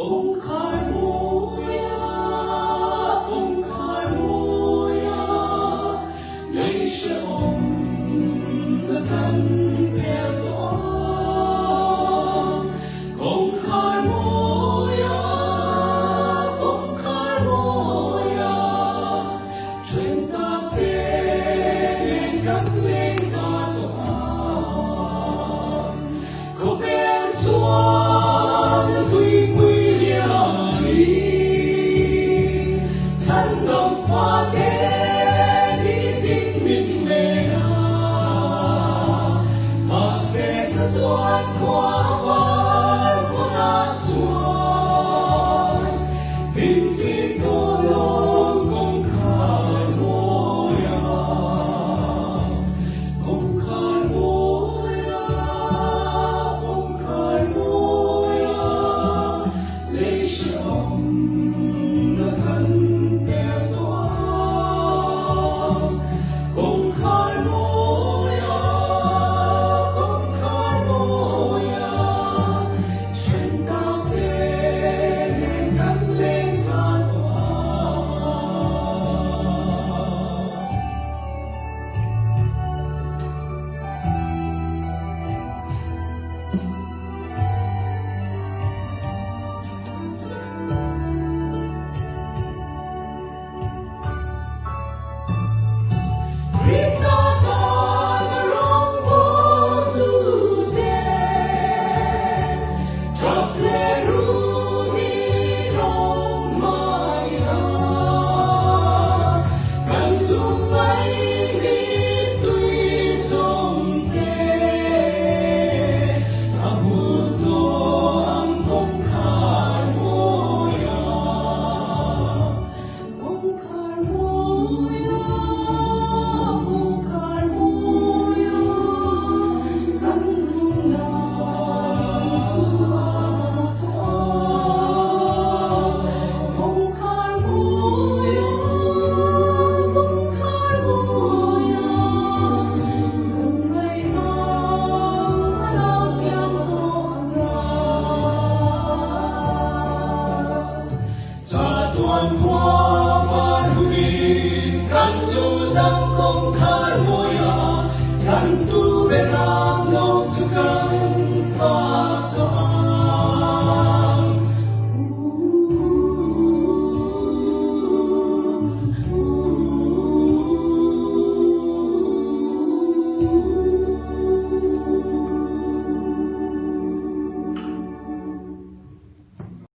Kawngkhar mawia, kawngkhar mawia, lei hrehawm na kan pel tawh a. Kawngkhar mawia, kawngkhar mawia, then tak te nen kan leng za tawh a. Khawvel sual tuipui lianin chhandam fate nitin min len a, mahse chatuan khua a var hunah chuan min chim tawh lo kawngkhar mawi a. Kawngkhar mawia, kawngkhar mawia, lei hrehawm na kan pel tawh a. Kawngkhar mawia, kawngkhar mawia, then tak te nen kan leng za tawh a. Krista tan a rawngbawltu te, tap leh rumin awm mah ila, kan tum mai mittui zawng te a hmu tawh ang kawngkhar mawia. Kawngkhar mawia, kawngkhar mawia, kan lunglam chu a hmu tawh a. Kawngkhar mawia, kawngkhar mawia, kan ngaihmang a lo kiang tawh ang a. Chatuan.